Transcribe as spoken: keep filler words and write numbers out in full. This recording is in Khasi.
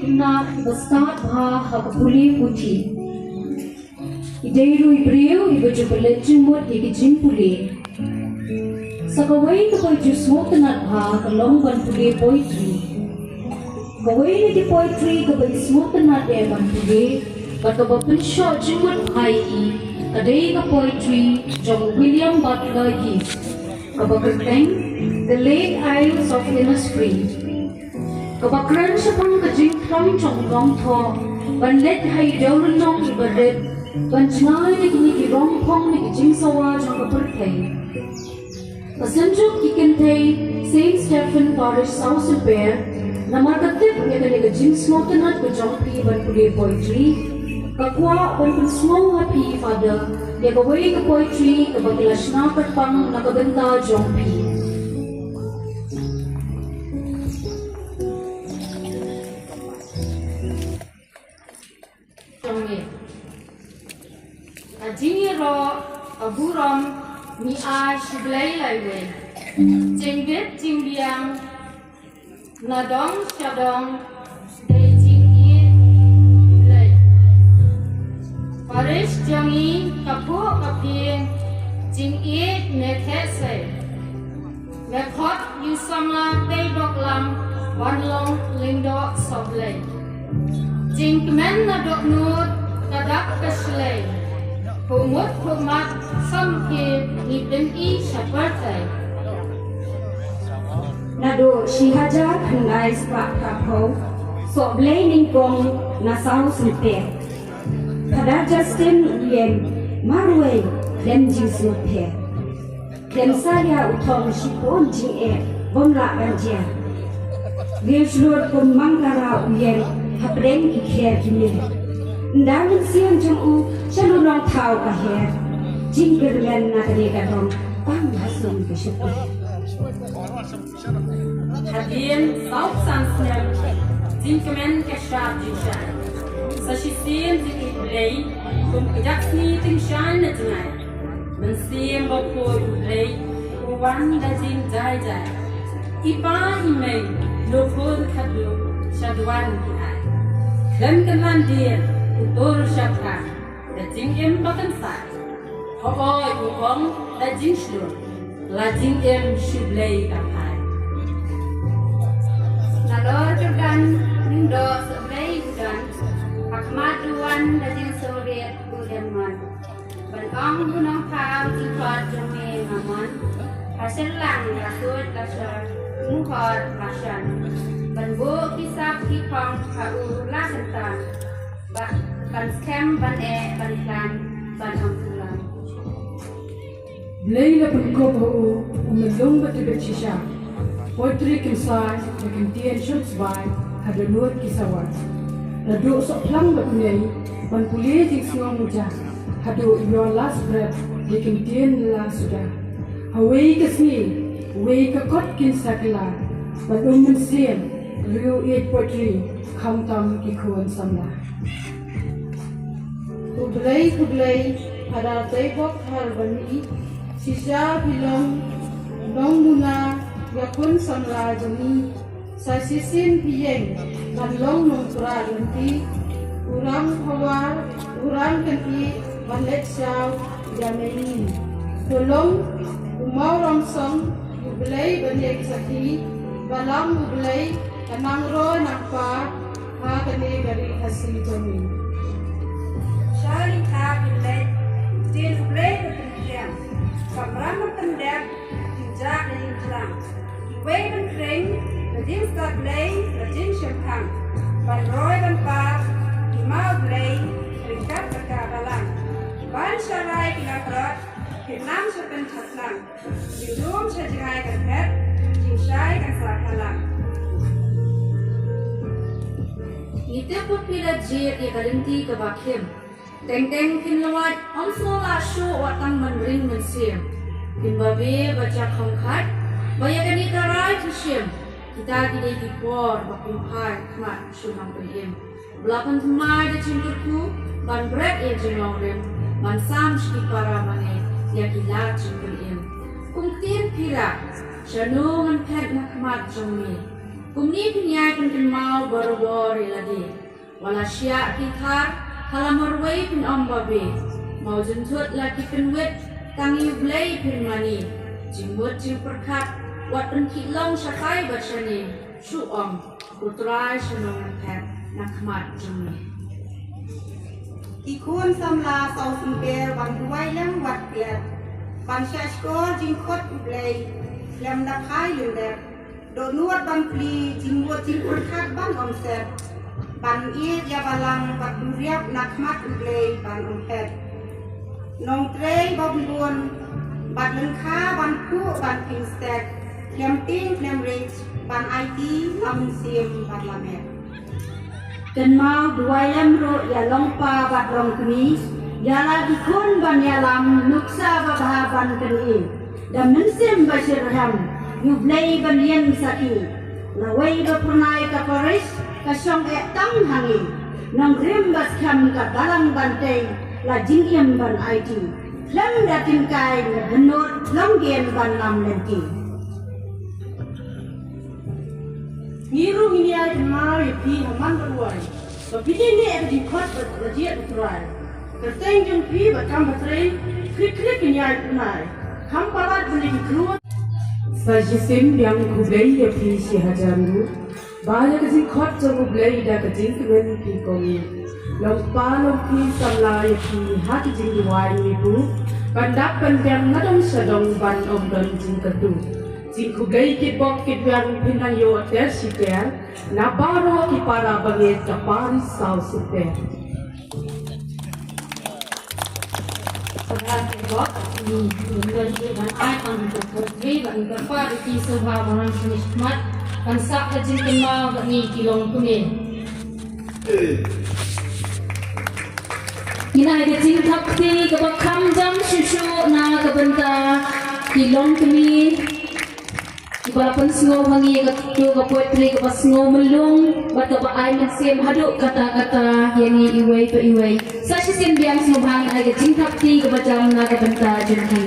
Khynnah iba stad bha ha ka pule puthi. I dei ruh i briew iba ju pynleit jingmut ïa ki jingpule. Sa kawei kaba i ju sngewtynnat bha ka long ban pule poetry. Kawei na ki poetry kaba i sngewtynnat ïa ban pule bad kaba pynshoh jingmut bha ïa i ka dei ka poetry jong William Butler Yeats kaba kyrteng The Late Isles of Innisfree. Kaba kren shaphang ka jingthrang jong u nongthoh ban leit ha i dewlynnong iba rit ban jngai na kine ki rongphong na ki jingsawa jong ka pyrthei. Ka synjuk ki kynthei Saint Stephen Parish Sawsynper, namar ka tip ïa kane ka jingsngewtynnat ka jong phi ban pule poetry, ka kwah ban pynsngew ha phi Father ïa kawei ka poetry kaba ki la shna kyrpang na ka bynta jong phi. Jong ngi. Ka jingïaroh ka burom ngi ai sha U Blei laiwei. Jingbit jingbiang na dong sha dong dei jingïeit Blei. Parish jong ngi ka phuh ka phieng jingïeit ne theh sei. Me khot ïa u samla Teibok Lam ban long lyngdoh sohblei. Jingkmen na dohnud ka dak ka shlei. Phuh mut phuh mat samrkhie ngi pyni sha pyrthei. Naduh shi hajar khyndai spah phra phew, sohblei nyngkong na Sawsynper. Phadar Justin u ïeng marwei khlem jingsngewpher. Khlem salia u thong shibun jingeh bym lah ban jia. Riewshlur kum mangkara u ïeng hapdeng ki kher ki miet. Ynda mynsiem jong u sha Nongthaw ka her. Jingkyrmen na kane ka dong tang ha sum ka shuh. Hadien saw phew san snem jingkmen ka shad jingshai. Sa shisien jingïeit Blei kum ka jaksni tyngshaiñ na jngai. Mynsiem bakhuid U Blei u wan da jingjai jai. I pa i mei, no khun khadduh sha duwan ki ai. Khlem kynran dien u tur sha phrang da jingim ba kynsai. Hooid u ong da jingshlur la jingim sha U Blei ka phai. Nalor Jordan lyngdoh sohblei u don, ha khmat duwan da jingsngewrit u dem mon. Ban ong u Nongthaw jingkhot jong me nga mon. Ha shynrang la suid la shor, muhor la shon. Ban buh ki sap ki phong ha u la kynton. Ba, ban skhem ban eh ban khlaiñ ban ong sngewlong. Blei la pynkup ha u, u myllung ba tbit shisha. Poetry kynsai, da ktien shun sbai, haduh nud ki sawa. Naduh sohphlang bad u Nei, ban pule jingsngew muja. Haduh your last breath, da ktien la suda. Hawei ka sngi, wei ka kot kin sa kylla. Ban um mynsiem, riew ïeit poetry, khamtam ki khun samla. Khublei, khublei, Phadar Teibok Harbani, shisha phi long, long muna, ïa khun samla jong ngi, sa shisien phi ïeng, ban long nongpra lynti, u rang phawar, u rang kynti, ban leit shaw, ïa me ngi. To long, u maw rong song, U Blei ban ïeng sakhi, ba lam U Blei, ka nang roi nang par, ha kane ka ri Khasi jong ngi. Shali tha bin leit, ktien U Blei ka pyntiang, ka mram ka pyndep, jingjah ka jingtlang. Kiwei ban khring, ka jingstad Blei, ka jingshemphang. Ban roi ban par, ki maw Blei, ryngkat ka balang. Ban sharai ki la krot, ki nam sha pynthaslang. Jingdum sha jngai kan phet, jingshai kan sa phalang. Ngi tip ba phi la jied ïa ka lynti kaba khim. Teng teng phin lwait, ym sngewlah shuh wat tang ban ring mynsiem. Phin babe ba jak khongkhat, ba ïa kane ka rai phi shim. Kita ki dei ki por ba kum phai khmat shu nang pynim. Ba la pynthymmai da jingkyrkhu, ban bret ïa jinglong rim, ban sam sha ki para mane, ïa ki lad jingpynim. Kum ktien phi rah, shano ngan phet na khmat jong me. Kumne phin ïai pynkynmaw barabor ïa lade. Wat la shiah ki thar, ha la marwei phin ym babe. Mawjynthut la ki pynwit, tang ïa U Blei phin mane. Jingmut jingpyrkhat, wat pynkhih long shatai bad shane. Shu ong, U Trai shnong phet, na khmat jong me. Ki khun samla saw symper ban duwai lem wat klet. Ban shah shkor jingkhot U Blei, khlem da phai lyndet. Dohnud ban plie, jingmut jingpyrkhat ban ym set. Ban ïeit ïa balang bad duriap na khmat U Blei ban ym phet. Nongtrei ba bun, bad lyngkha ban phuh ban pynstep. Khlem tieng khlem rich, ban aiti la mynsiem bad la met. Kynmaw duwai lem ruh ïa longpa bad longkmie, ïa la ki khun ban ïalam, nuksa babha ban pyni. Da mynsiem ba shitrhem, ïa U Blei ban ïeng sakhi. Lawei ba phyrnai ka parish, ka shong eh tang hangne. Nongrim ba skhem ka balang ban tei, la jingim ban aiti. Khlem da tyngkai ne hynnud, long dien ban lam lynti. Ngi ruh ngin ïai kynmaw ïa phi ha man ba duwai. Ba phi dei ne ka jingkhot ba la jied U Trai. Kyrteng jong phi bad kam ba trei, khrik khrik ngin ïai pynai. Kham palat ba ne ki khlur. Sa shisien biang khublei ïa phi shi hajar nguh. Ba ïa ka jingkhot jong U Blei da ka jingkmen phi kong ïa. Longpa longkmie samla ïa phi ha ki jingduwai ngi buh. Ban dap ban biang na dong sha dong ban ym don jingkyrduh. Jingkhublei kitbok kitbiang phin nang ïoh ter shi ter. Na baroh ki para bangeit ka parish saw symper. Sngewbha kitbok, ngi, ngi, ngi, ngi, ban ai pang, ngi, ngi, ngi, ban kyrpad ïa ki sngewbha ban wan sha ngi shakhmat, ban sah ka jingkynmaw bad ngi ki longkmie. Ngin ai ka jingthap kti kaba kham jam shuh shuh na ka bynta ki longkmie. Kiba la pynsngew ha ngi kato ka poetry kaba sngew myllung bad kaba ai mynsiem haduh katta katta ïa ngi iwei pa iwei. Sa shisien biang sngewbha ngin ai ka jingthap kti kaba jam na ka bynta jong ki.